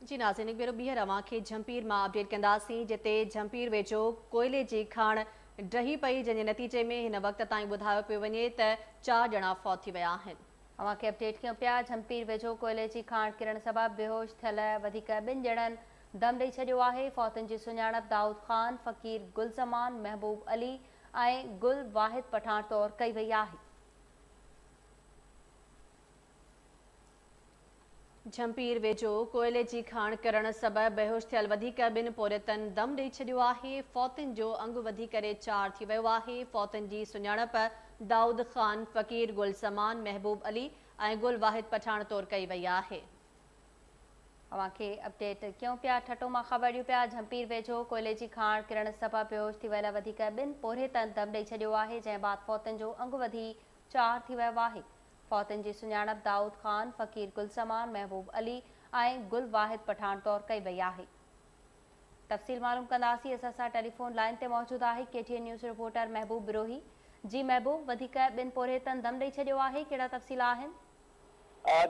جي ناظرين هڪ ڀيرو ٻيهر اوهان کي جهمپير مان اپڊيٽ ڪنداسين جتي جهمپير ويجهو ڪوئلي جي کاڻ ڊهي پئي جنهن جي نتيجي ۾ هن وقت تائين ٻڌايو پيو وڃي ته 4 ڄڻا فوت ٿي ويا آهن. اوهان کي اپڊيٽ ڪيون پيا جهمپير ويجهو ڪوئلي جي کاڻ ڪرڻ سبب بيهوش ٿيل وڌيڪ 2 ڄڻن دم ڏئي ڇڏيو آهي. فوتن جي سڃاڻپ دائود خان، فقير گل زمان، محبوب علي ۽ گل واحد پٺاڻ طور ڪئي وئي آهي. جهمپير ويجهو ڪوئلي جي کاڻ ڪرڻ سبب بيهوش ٿيل وڌيڪ 2 پورهيتن دم ڏئي ڇڏيو آهي. فوتين جو انگ وڌي ڪري 4 ٿي ويو آهي. فوتين جي سڃاڻپ دائود خان، فقير گل زمان، محبوب علي ۽ گل واحد پٺاڻ طور ڪئي وئي آهي. اوهان کي اپڊيٽ ڪيون پيا. ٺٽو مان خبر ڏيون پيا جهمپير ويجهو ڪوئلي جي کاڻ ڪرڻ سبب بيهوش ٿي ويل وڌيڪ 2 پورهيتن دم ڏئي ڇڏيو آهي، جنهن بعد فوتين جو انگ وڌي 4 ٿي ويو آهي. فوتين جي سڃاڻپ دائود خان، فقير گل زمان، محبوب علي ۽ گل واحد پٺاڻ طور ڪئي وئي آهي. تفصيل معلوم ڪنداسين. اسان سان ٽيليفون لائين تي موجود آهي K T N news reporter Mehboob Brohi. جي محبوب، وڌيڪ 2 پورهيتن دم ڏئي ڇڏيو آهي، ڪهڙا تفصيل آهن؟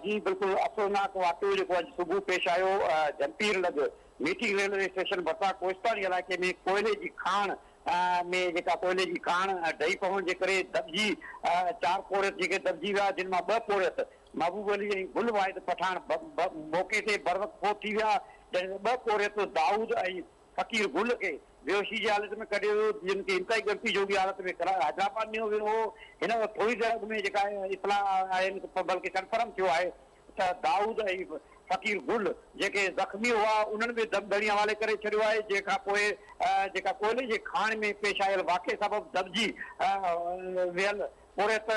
جي بلڪل، افسوسناڪ واقعو جيڪو اڄ صبح پيش آيو، جهمپير لڳ ميٽنگ ريلوي اسٽيشن ڀرسان ڪوهستاني علائقي ۾ ڪوئلي جي کاڻ ۾ جيڪا ڪوئلي جي کاڻ ڊهي پوڻ جي ڪري دٻجي 4 پورهيت جيڪي دٻجي ويا، جن مان 2 پورهيت محبوب علي ۽ گل واحد پٺاڻ موقعي تي بروقت فوت ٿي ويا، جڏهن ته 2 پورهيت دائود ۽ فقير گل کي بيهوشي جي حالت ۾ ڪڍيو ويو، جن کي انتهائي ڳڻتي جوڳي حالت ۾ حيدرآباد نيو ويو هو. هن وقت ٿوري دير اڳ ۾ جيڪا اطلاع آهن بلڪه ڪنفرم ٿيو آهي ته دائود ۽ فقير گل جيڪي زخمي هئا انهن به دم ڌڻي حوالي ڪري ڇڏيو آهي، جنهن کان پوء جيڪا ڪوئلي جي کاڻ ۾ پيش آيل واقعي سبب دٻجي ويل پورهيت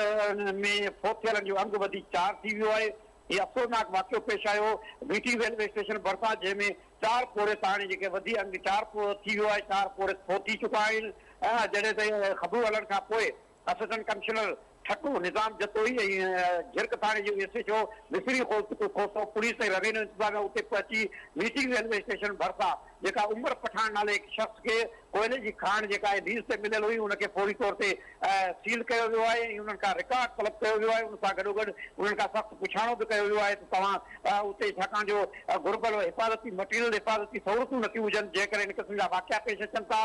۾ فوت ٿيلن جو انگ وڌي 4 ٿي ويو آهي. هي افسوسناڪ واقعو پيش آيو ميٽي ريلوي اسٽيشن ڀرسان، جنهن ۾ 4 پورهيت هاڻي جيڪي وڌي انگ 4 ٿي ويو آهي، 4 پورهيت فوت ٿي چڪا آهن، جڏهن ته خبرون هلڻ کان پوء اسسٽنٽ ڪمشنر ٺٽو نظام جتوئي ۽ جهرڪ ٿاڻي جو S H O Misri Khoso police ۽ revenue انتظاميا اتي پهچي ميٽنگ ريلوي اسٽيشن ڀرسان جيڪا عمر پٺاڻ نالي هڪ شخص کي ڪوئلي جي کاڻ جيڪا آهي ليز تي مليل هئي ان کي فوري طور تي سيل ڪيو ويو آهي ۽ انهن کان رڪارڊ طلب ڪيو ويو آهي. ان سان گڏوگڏ انهن کان سخت پڇاڻو به ڪيو ويو آهي ته توهان اتي ڇاڪاڻ جو گهربل حفاظتي مٽيريل حفاظتي سهولتون نٿيون هجن جنهن ڪري ان قسم جا واقعا پيش اچن ٿا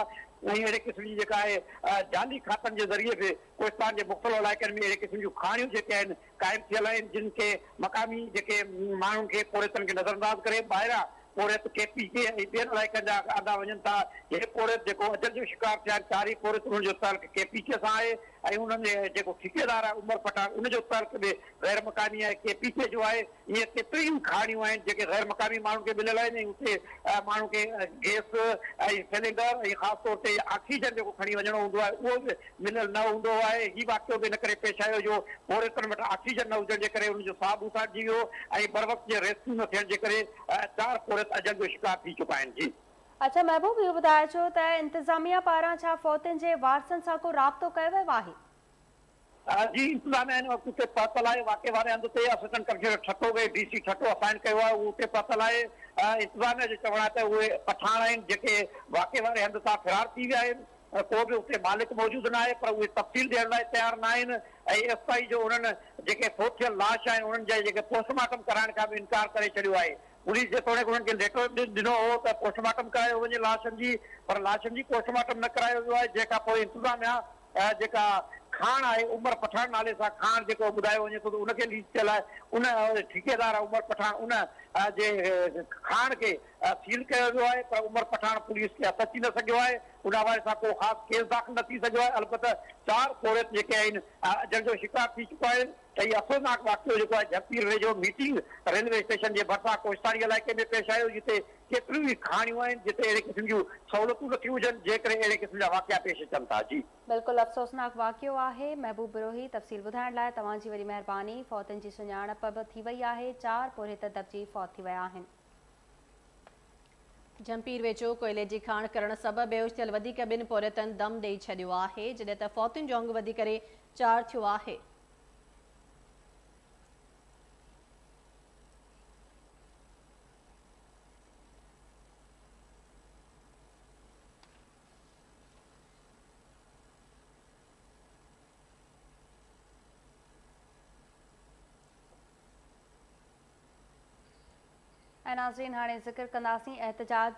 ۽ اهڙي قسم جي جيڪا آهي جعلي کاتن جي ذريعي به ڪوهستان جي مختلف علائقن ۾ اهڙي قسم جون کاڻيون جيڪي آهن قائم ٿيل آهن جن کي مقامي جيڪي ماڻهن کي پورهيتن کي نظرانداز ڪري ٻاهران پورهيت ڪي پي ڪي ۽ ٻين علائقن جا آندا وڃن ٿا. هي پورهيت جيڪو اجل جو شڪار ٿيا آهن چارئي پورهيت انهن جو تعلق ڪي پي ڪي سان آهي ۽ انهن جي جيڪو ٺيڪيدار آهي عمر پٺاڻ ان جو تعلق به غير مقامي آهي ڪي پي ڪي جو آهي. ائين ڪيتريون ئي کاڻيون آهن جيڪي غير مقامي ماڻهن کي مليل آهن ۽ اتي ماڻهن کي گئس ۽ سلينڊر ۽ خاص طور تي آڪسيجن جيڪو کڻي وڃڻو هوندو آهي اهو به مليل نه هوندو آهي. هي واقعو به ان ڪري پيش آيو جو پورهيتن وٽ آڪسيجن نه هجڻ جي ڪري انهن جو ساهه ٻوساٽجي ويو ۽ بروقت جي ريسڪيو نه ٿيڻ جي ڪري 4 پورهيت اجل جو شڪار ٿي چڪا آهن. جي. اڇا محبوب اهو ٻڌائجو ته انتظاميا پاران ڇا فوتين جي وارثن سان ڪو رابطو ڪيو ويو آهي؟ جي انتظاميا هن وقت اتي پهتل آهي، واقعي واري هنڌ تي اسسٽنٽ ڪمشنر ٺٽو کي ڊي سي ٺٽو اسائن ڪيو آهي، هو اتي پهتل آهي، انتظاميا جو چوڻ آهي ته اهي پٺاڻ آهن جيڪي واقعي واري هنڌ تان فرار ٿي ويا آهن، ڪو به اتي مالڪ موجود ناهي پر اهي تفصيل ڏيڻ لاء تيار ناهن ۽ ايستائين جو انهن جيڪي فوت ٿيل لاش آهن انهن جا جيڪي پوسٽ مارٽم ڪرائڻ کان به انڪار ڪري ڇڏيو آهي. پوليس جيتوڻيڪ انهن کي ليٽر ڏنو هو ته پوسٽ مارٽم ڪرايو وڃي لاشن جي پر لاشن جي پوسٽ مارٽم نه ڪرايو ويو آهي جنهن کان پوء انتظاميا جيڪا کاڻ آهي عمر پٺاڻ نالي سان کاڻ جيڪو ٻڌايو وڃي ٿو ته ان کي ليز ٿيل آهي ان ٺيڪيدار عمر پٺاڻ ان جي کاڻ کي سيل ڪيو ويو آهي پر عمر پٺاڻ پوليس کي هٿ اچي نه سگهيو آهي ان حوالي سان ڪو خاص ڪيس داخل نه ٿي سگهيو آهي البته 4 پورهيت جيڪي آهن اجل جو شڪار ٿي چڪا آهن ته هي افسوسناڪ واقعو جيڪو آهي جهمپير ويجهو ميٽنگ ريلوي اسٽيشن جي ڀرسان ڪوهستاني علائقي ۾ پيش آيو جتي ڪيتريون ئي کاڻيون آهن جتي اهڙي قسم جون سهولتون نٿيون هجن جنهن ڪري اهڙي قسم جا واقعا پيش اچن ٿا. جي. بلڪل افسوسناڪ واقعو آهي محبوب بروهي تفصيل ٻڌائڻ لاء توهان جي وڏي مهرباني فوتين جي سڃاڻپ به ٿي وئي آهي 4 پورهيت دٻجي فوت ٿي ويا آهن. جهمپير ويجهو ڪوئلي جي کاڻ ڪرڻ سبب بيهوش ٿيل وڌيڪ 2 پورهيتن دم ڏئي ڇڏيو آهي جڏهن ته فوتين جو انگ وڌي ڪري 4 ٿيو آهي. ۽ ناظرين هاڻي ذڪر ڪنداسين احتجاج.